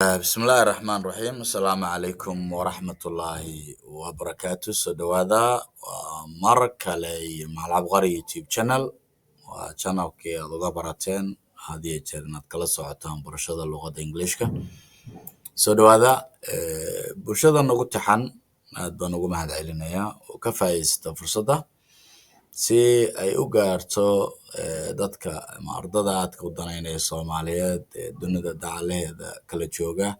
Bismillahi raxmaan raxiim. Asalaamu calaykum waraxmatullaahi wabarakaatu. Soo dhawaada, waa mar kale iyo Macal Cabqari YouTube channel. Waa channelkii aad uga barateen had iyo jeer inaad kala socotaan barashada luqadda Englishka. Soo dhawaada bulshada nagu taxan, aad baan ugu mahad celinayaa oo ka faa'iidaysata fursadda si ay u gaarto dadka ama ardada aadka u danaynaya Soomaaliyeed ee dunida dacalaheeda kala jooga.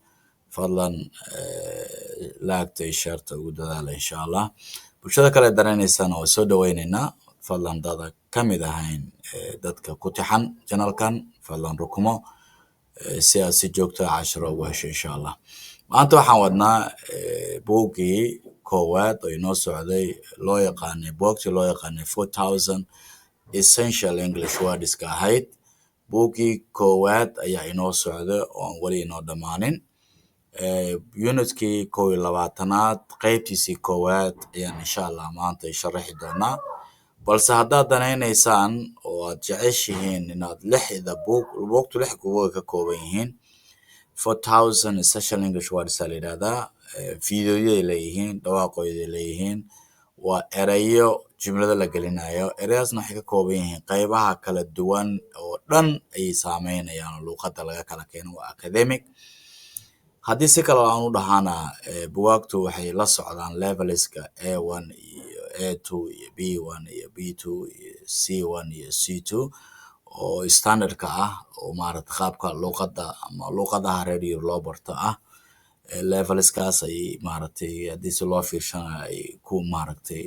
Fadlan like-ta iyo share-ta ugu dadaala, insha Allah. Bulshada kale danaynaysana waa soo dhawaynaynaa. Fadlan dada ka mid ahayn dadka ku taxan channelkan, fadlan rukumo si aad si joogto ah cashiro ugu hesho, insha Allah. Maanta waxaan wadnaa buuggii koowaad oo inoo socday, loo yaqaanay, buugtii loo yaqaanay 4000 Essential English Wordska ahayd. Buuggii koowaad ayaa inoo socda oo aan weli inoo dhammaanin. Unitkii 21aad qaybtiisii koowaad ayaan, insha Allah, maanta sharaxi doonaa. Balse haddaad danaynaysaan oo aad jeceshihiin inaad lixda buug, buugtu lix buug ka kooban yihiin, 4000 Essential English Words aa la yidhahdaa, fiidiyoyaday leeyihiin, dhawaaqooday leeyihiin, waa erayo jumlado la gelinayo. Ereyadaasna waxay ka kooban yihiin qaybaha kala duwan oo dhan ayay saameynayaan oo luuqadda laga kala keeno. Waa academic. Haddii si kale aan u dhahana, bugaagtu waxay la socdaan levelska A1 iyo A2 iyo B1 iyo B2 iyo C1 iyo C2 oo standardka ah, oo maaragta qaabka luuqadda ama luuqadaha reer Yurub loo barto ah. Levelskaas ayay, maaragtay, haddii si loo fiirshana ay ku, maaragtay,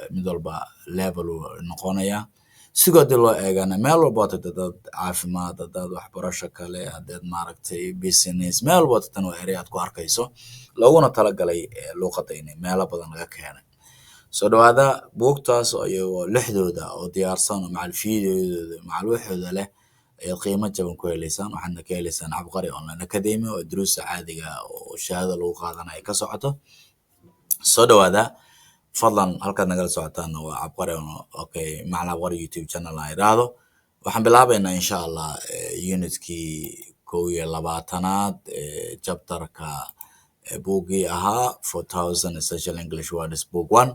mid walba level uu noqonayaa. Sidoo haddii loo eegana, meel walba oo tagto, dad caafimaad, hadaad waxbarasho kale, hadaad, maaragtay, business, meel walba oo tagtana waa erey aad ku arkayso, looguna talagalay luuqadda in meelo badan laga keenay. Soo dhawaada. Buugtaas iyagoo lixdooda oo diyaarsan oo macal fiidiyooyadooda, macal waxooda leh, ayaad qiimo jaban ku heleysaan. Waxaadna ka heleysaan Cabqari Online Academy oo duruusta caadiga oo shahaado lagu qaadanayo ka socoto. Soo dhawaada fadlan. Halkaad nagala socotaana waa Cabqari, okay, Macal Cabqari YouTube channel aan iraahdo. Waxaan bilaabeynaa, insha Allah, unitkii 21aad, chapterka buuggii ahaa 4000 Essential English Words Book One.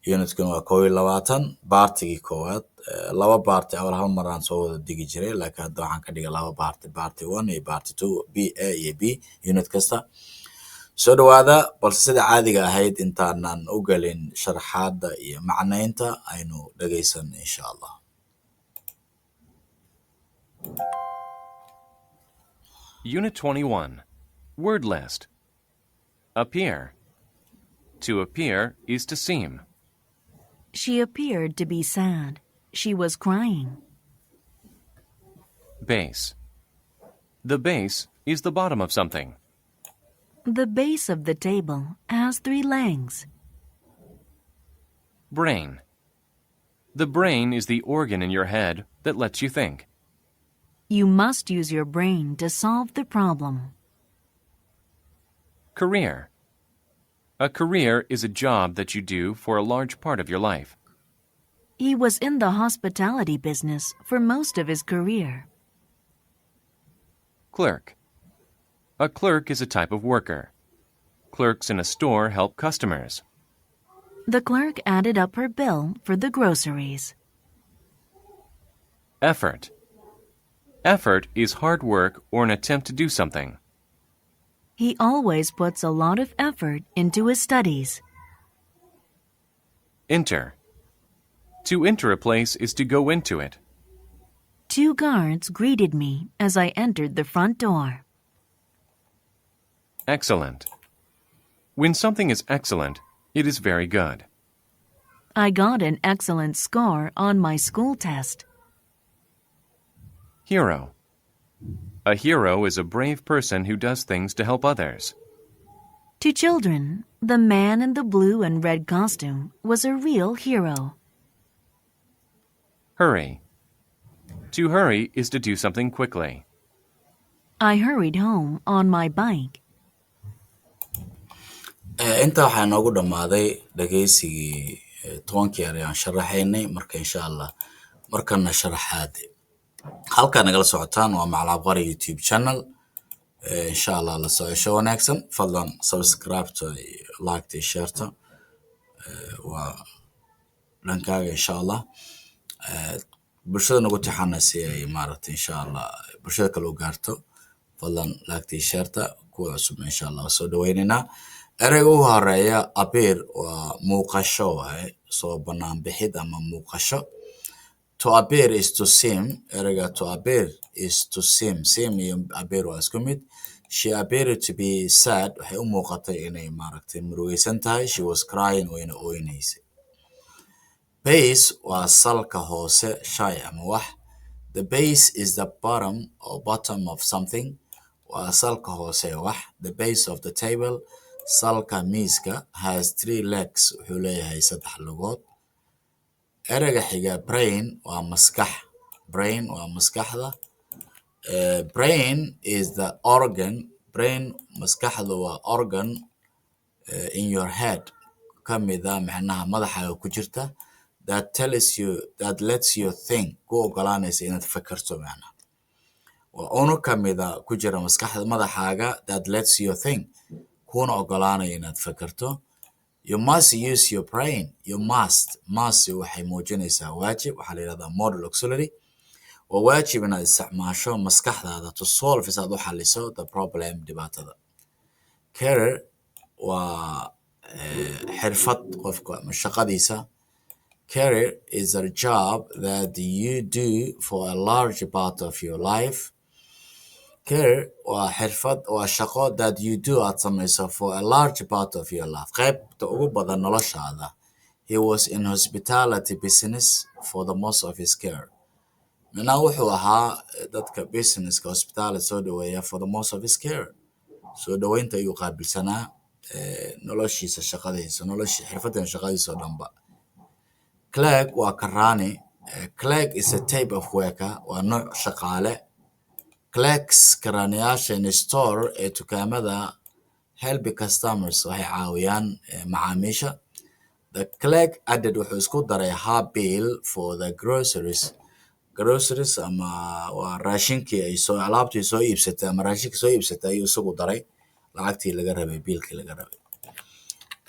Unitkan waa 21, partigii koowaad. Laba part awal hal mar aan soo wada digi jiray, laakiin hadda waxaan ka dhigay laba part, part one iyo part two, b A iyo B, unit kasta. Soo dhawaada. Balse sida caadiga ahayd, intaanan u gelin sharaxaadda iyo macnaynta, aynu dhegaysan, insha Allah. Unit 21. Word List. Appear. To appear is to seem. She appeared to be sad. She was crying. Base. The base is the bottom of something. The base of the table has three legs. Brain. The brain is the organ in your head that lets you think. You must use your brain to solve the problem. Career. A career is a job that you do for a large part of your life. He was in the hospitality business for most of his career. Clerk. A clerk is a type of worker. Clerks in a store help customers. The clerk added up her bill for the groceries. Effort. Effort is hard work or an attempt to do something. He always puts a lot of effort into his studies. Enter. To enter a place is to go into it. Two guards greeted me as I entered the front door. Excellent. When something is excellent, it is very good. I got an excellent score on my school test. Hero. A hero is a brave person who does things to help others. To children, the man in the blue and red costume was a real hero. Hurry. To hurry is to do something quickly. I hurried home on my bike. Intaa waxaa inoogu dhammaaday dhageysigii 10kii eray aan sharaxaynay. Marka, insha Allah, markana sharaxaad. Halkaa nagala socotaan waa Macal Cabqari YouTube channel. Insha Allah la socosho wanaagsan. Fadlan subscribe-ta iyo like-ta iyo share-ta waa dhankaaga, insha Allah. Bulshada nagu tixana si ay maaragtay, insha Allah, bulshada kale u gaarto. Fadlan like-ta iyo share-ta. Kuwa cusub, insha Allah, waa soo dhaweynaynaa. Ereyga ugu horeeya, appear, waa muuqasho waaye, soo banaan bixid ama muuqasho. To appear is to seem. Ereyga to appear is to seem. Seem iyo appear waa isku mid. She appeared to be sad. Waxay u muuqatay inay maaragtay murugaysan tahay. She was crying. Wayna ooynaysay. Base waa salka hoose shay ama wax. The base is the bottom or bottom of something. Waa salka hoose wax. The base of the table, salka miiska, has three legs, wuxuu leeyahay saddex lugood. Ereyga xiga, brain, waa maskax. Brain waa maskaxda. Brain is the organ. Brain, maskaxdu, waa organ in your head, ka mida macnaha madaxaaga ku jirta, that tells you, that lets you think, ku ogolaanaysa inaad fakerto. Macnaha waa unug ka mida ku jira maskaxda madaxaaga, that lets you think, kuna ogolaanaya inaad fakerto. You must use your brain. You must. Must waxay muujinaysaa waajib. Waxaa la yidhahdaa modal auxiliary. Waa waajib inaad isticmaasho maskaxdaada, to solve, si aad u xaliso, the problem, dhibaatada. Career waa xirfad qofka ama shaqadiisa. Career is a job that you do for a large part of your life. Career waa xirfad, waa shaqo, that you do, aad samayso, for a large part of your life, qaybta ugu badan noloshaada. He was in hospitality business for the most of his career. Micnaha wuxuu ahaa dadka businesska hospitality soo dhaweeya for the most of his career. Soo dhaweynta ayuu qaabilsanaa noloshiisa, shaqadiisa, nolosha, xirfadan shaqadiisa oo dhanba. Clerk waa karani. Clerk is a type of worker, waa nooc shaqaale. Clerks, karaniyaasha, in store, ee dukaamada, help customers, waxay caawiyaan macaamiisha. The clerk added, wuxuu isku daray, her bill for the groceries. Groceries ama waa raashinkii ay soo, alaabtii soo iibsatay ama raashinkii soo iibsatay ayuu isagu daray lacagtii laga rabay, biilkii laga rabay.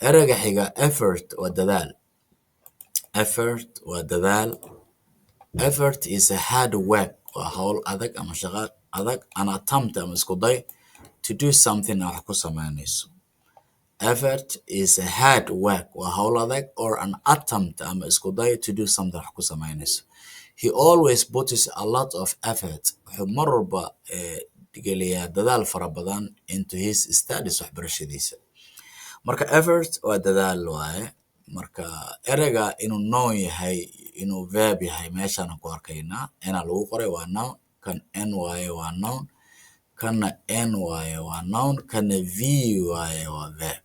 Ereyga xiga, effort, waa dadaal. Effort waa dadaal. Effort is a hard work, waa hawl adag ama shaqo adag, an attempt, ama isku day, to do something, wax ku samaynayso. Effort is a hard work, waa hawl adag, or an attempt, ama isku day, to do something, wax ku samaynayso. He always puts a lot of effort, wuxuu mar walba geliyaa dadaal fara badan, into his studies, waxbarashadiisa. Marka effort waa dadaal waaye. Marka ereyga inuu noun yahay, inuu verb yahay, meeshaan ku arkaynaa. Ina lagu qoray waa noun. Kan n waaye, waa noun. Kana n waaye, waa noun. Kana v waaye, waa verb.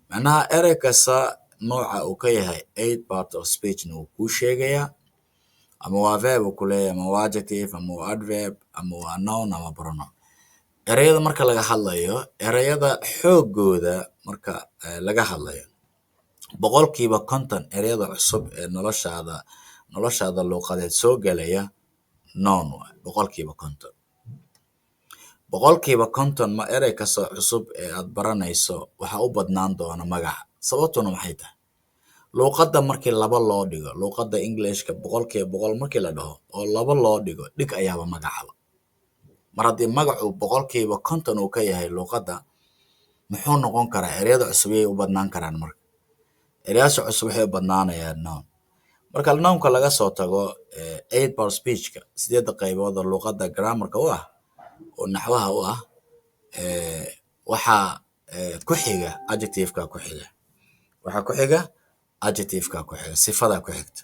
Macnaha erey kasta nooca uu ka yahay eight part of speechna wuu kuu sheegayaa. Ama waa verb uu ku leeyahay, ama waa adjective, ama waa adverb, ama waa noun ama pronoun. Ereyada marka laga hadlayo, ereyada xoogooda marka laga hadlayo, 50% ereyada cusub ee noloshaada luuqadeed soo gelaya noun waay, 50%. 50% ma erey kastoo cusub ee aad baranayso waxaa u badnaan doona magaca. Sababtuna maxay tahay? Luuqadda markii laba loo dhigo, luuqadda Englishka 100% markii la dhaho oo laba loo dhigo, dhig ayaaba magacaba. Mar haddii magacu 50% uu ka yahay luuqadda, muxuu noqon karaa? Ereyada cusub yay u badnaan karaan? Marka ereyaasha cusub waxay u badnaanayaan noun. Marka nounka laga soo tago, eight part speechka, sideedda qaybood oo luuqadda grammarka u ah oo naxwaha u ah, waxaa ku xiga adjectiveka ku xiga. Waxaa ku xiga adjectiveka ku xiga, sifada ku xigta.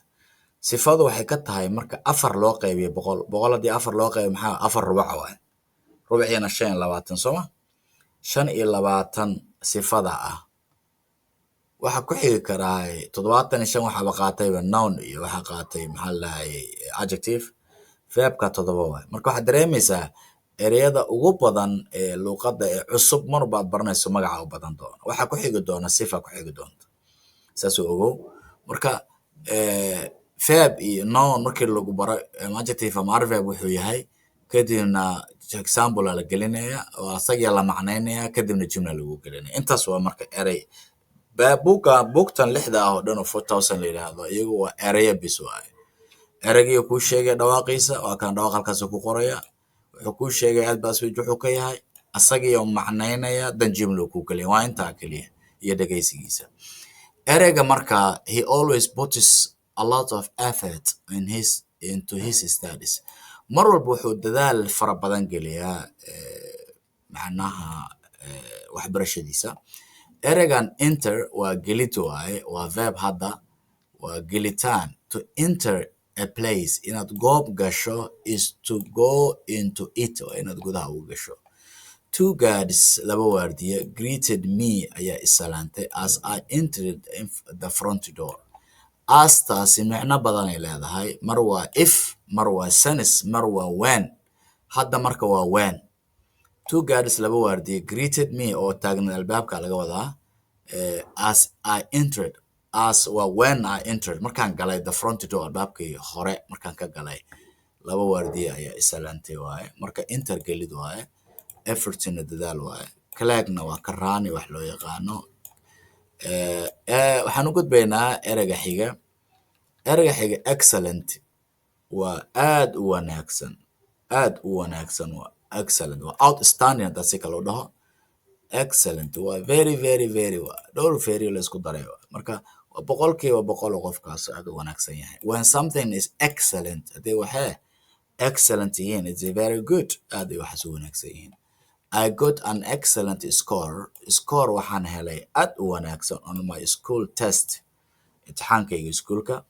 Sifadu waxay ka tahay, marka afar loo qaybiyo 100, 100 haddii afar loo qaybiyo maxaa? Afar rubac waay. Rubciina 25, sooma? 25 sifada ah. Waxaa ku xigi karaa 75, waxaaba qaatayba noun iyo waxaa qaatay, maxaa la dhahayay, adjective. Verbka 7 waay. Marka waxaad dareemaysaa ereyada ugu badan ee luuqadda ee cusub marba aad baranayso magaca u badan doona. Waxaa ku xigi doona sifa ku xigi doonta, saas u ogow. Marka verb iyo noun markii lagu baro ama adjective ama adverb wuxuu yahay, Kadibna example aa la gelinaya oo asagaa la macnaynaya, kadibna jumla lagu gelinaya. Intaas waa marka erey. Buugga, buugtan lixda ah oo dhan oo 4000 la yidhaahdo, iyagu waa ereyo bis waaye. Ereygii kuu sheegay dhawaaqiisa waa kan, dhawaaq halkaasuu ku qoraya. Wuxuu kuu sheegay adverb speech wuxuu ka yahay, asagii oo macnaynaya, dan jumla kuu geliya. Waa intaa keliya iyo dhegaysigiisa ereyga. Marka, he always puts a lot of effort in his into his studies. Mar walba wuxuu dadaal fara badan geliyaa macnaha waxbarashadiisa. Ereygan enter waa gelid waaye, waa verb. Hadda waa gelitaan. To enter a place, inaad goob gasho, is to go into it, waa inaad gudaha ugu gasho. Two guards, laba waardiye, greeted me, ayaa isalaantay, as I entered the front door. As taasi micno badanay leedahay. Mar waa if, mar waa since, mar waa when. Hadda marka waa when. Two guards, laba waardiye, greeted me, oo taagna albaabka laga wadaa, as I entered. As waa when I entered, markaan galay, the front door, albaabkii hore markaan ka galay, laba waardiye ayaa isalaantay waaye. Marka enter gelid waaye, effortna dadaal waaye, clerkna waa karaani wax loo yaqaano. Waxaan u gudbaynaa ereyga xiga. Ereyga xiga, excellent, waa aad u wanaagsan, aad u wanaagsan waa excellent. Waa outstanding haddaa si kale u dhaho. Excellent waa very, very, very, waa dhowr very la isku daray. Marka waa 100% oo qofkaas aad u wanaagsan yahay. When something is excellent, haddii waxee excellent yihiin, it's very good, aad ay waxaas u wanaagsan yihiin. I got an excellent score, score waxaan helay aad u wanaagsan, on my school test, imtixaankayga iskuulka.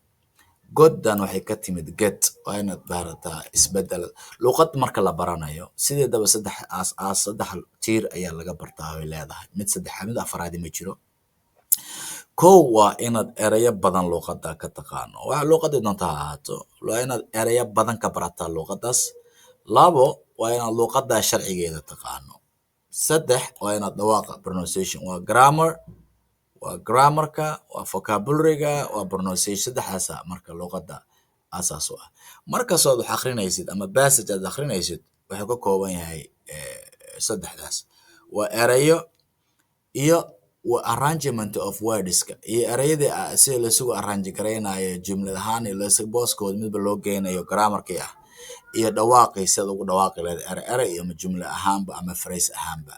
Gotdan waxay ka timid get. Waa inaad barataa isbedel luqad marka la baranayo. Sideedaba saddex aas aas, saddex tiir ayaa laga bartaa way leedahay. Mid saddexaad, mid afraadi ma jiro. Kow, waa inaad ereyo badan luqadda ka taqaano, waxa luqadda doonta ha ahaato. Waa inaad ereyo badan ka barataa luqaddaas. Labo, waa inaad luqadda sharcigeeda taqaano. Saddex, waa inaad dhawaaqa, pronunciation. Waa grammar, waa grammarka, waa vocabulary-ga, waa pronunciation. Saddexdaasa marka luqadda asaas u ah. Markastood wax akrinaysid ama passage aad akrinaysid, wuxuu ka kooban yahay saddexdaas: waa erayo iyo waa arrangement of wordska iyo ereyadii sida laisugu arrange garaynayo jumlad ahaan iyo booskooda midba loo geynayo, grammarkii ah, iyo dhawaaqii, sidaad ugu dhawaaqi lahayd ere ere iyo ama jumla ahaanba ama phrase ahaanba.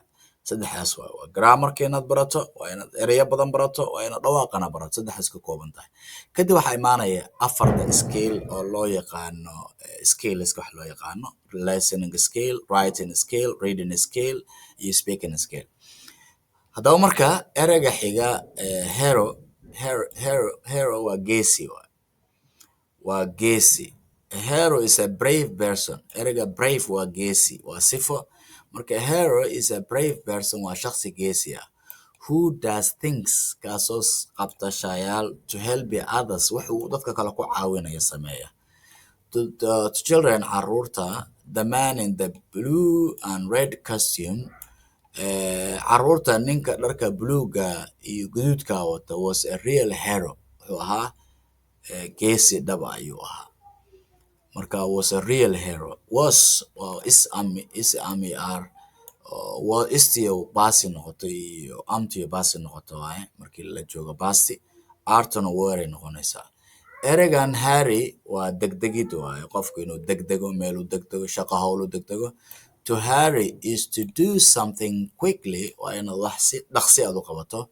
Saddexdaas waay. Waa grammarka inaad barato, waa inaad ereyo badan barato, waa inaad dhawaaqana barato. Saddexdaas ka kooban tahay. Kadib waxaa imaanaya afarta skill oo loo yaqaano skillska wax loo yaqaano: listening skill, writing skill, reading skill iyo speaking skill. Haddaba marka ereyga xiga, hero. Hero, hero, hero waa geesi waay, waa geesi. A hero is a brave person. Ereyga brave waa geesi, waa sifo. Marka hero is a brave person, waa shakhsi geesi ah, who does things, kaasoo qabta shayaal, to help others, wax uu dadka kale ku caawinayo sameeya. To children, caruurta, the man in the blue and red costume, caruurta, ninka dharka buluuga iyo guduudka wata, was a real hero, wuxuu ahaa geesi dhaba ayuu ahaa. Marka was a real hero, was waa is, am, is, am, are, waa istiyo past noqotay iyo amtiyo past noqoto waaye. Markii la joogo past, are-tuna were noqonaysaa. Ereygan hurry waa degdegid waaye, qofku inuu degdego, meel u degdego, shaqo, howl u degdego. To hurry is to do something quickly, waa inaad wax si dhaqsi aad u qabato.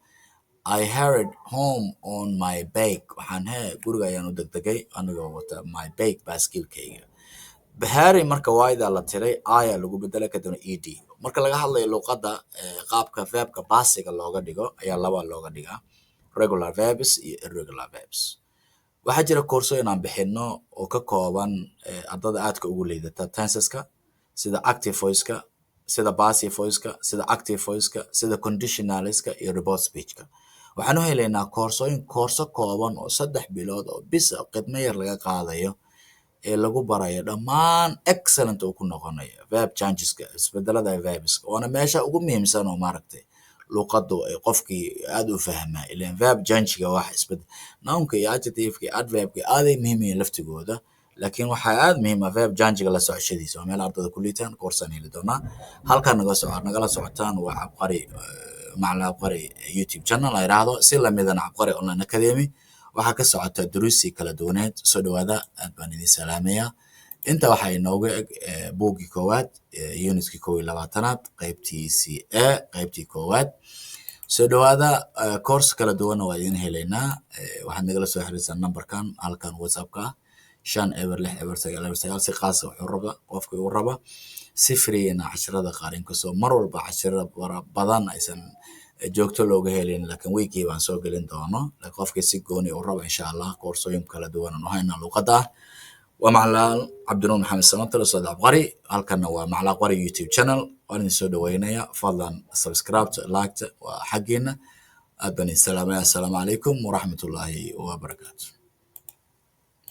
I hurried home on my bike, waxaan he guriga ayaan u degdegay anigoo wata my bike, baaskiilkayga. Hurry marka y-da la tiray, i lagu bedelay, kadibna ed. Marka laga hadlayo luqadda, qaabka verbka pastiga looga dhigo ayaa laba looga dhigaa: regular verbs iyo irregular verbs. Waxaa jira koorsooyin aan bixino oo ka kooban ardada aadka ugu liidata tenseska, sida active voice-ka, sida passive voice-ka, sida active voice-ka, sida conditionalska iyo report speech-ka. Waxaan u helaynaa koorsooyin, koorso kooban oo 3 bilood oo bis ah, khidmo yar laga qaadayo, ee lagu barayo dhammaan, excellent uu ku noqonayo verb changeska, isbedelada verbska, waana meesha ugu muhiimsan oo maaragtay luqaddu ay qofkii aad u fahmaa. Ileen verb changega wax isbedel, nounka iyo adjectiveka iyo adverbka aaday muhiim yihiin laftigooda. Laakiin waxaa aad muhiim ah verb change-ga la socoshadiisa. Waa meel ardada ku liitaan. Koorsaan heli doonaa. Halkan naga soco, nagala socotaan waa Cabqari, Macalin Cabqari YouTube channel la yidhaahdo. Si lamidana Cabqari Online Academy waxaa ka socota duruusii kala duwaneed. Soo dhawaada, aad baan idin salaamayaa. Inta waxaa inooga eg buuggii koowaad, unitkii 21aad, qaybtiisii A, qaybtii koowaad. Soo dhawaada, course kala duwanna waa idin helaynaa. Waxaad nagala soo xiriirsaa numberkan halkan WhatsAppka ah, 5 0 6 0 9 0 9. Si qaasa wuxuu raba qofkii uu raba, si free-na casharada qaar, inkastoo mar walba cashirada badan aysan joogto looga helin, laakiin weekii baan soo gelin doono. Laakiin qofkii si gooni u raba, insha Allah, koorsooyin kala duwan aan u haynaa luqadda ah. Waa Macalin Cabdinuur Maxamed Samatar, Ustaad Cabqari. Halkanna waa Macalin Cabqari YouTube channel. Waan idin soo dhaweynaya. Fadlan subscribe, like waa xaggeena. Aad baan idin salaamaya. Assalaamu calaykum waraxmatullaahi wabarakaatu.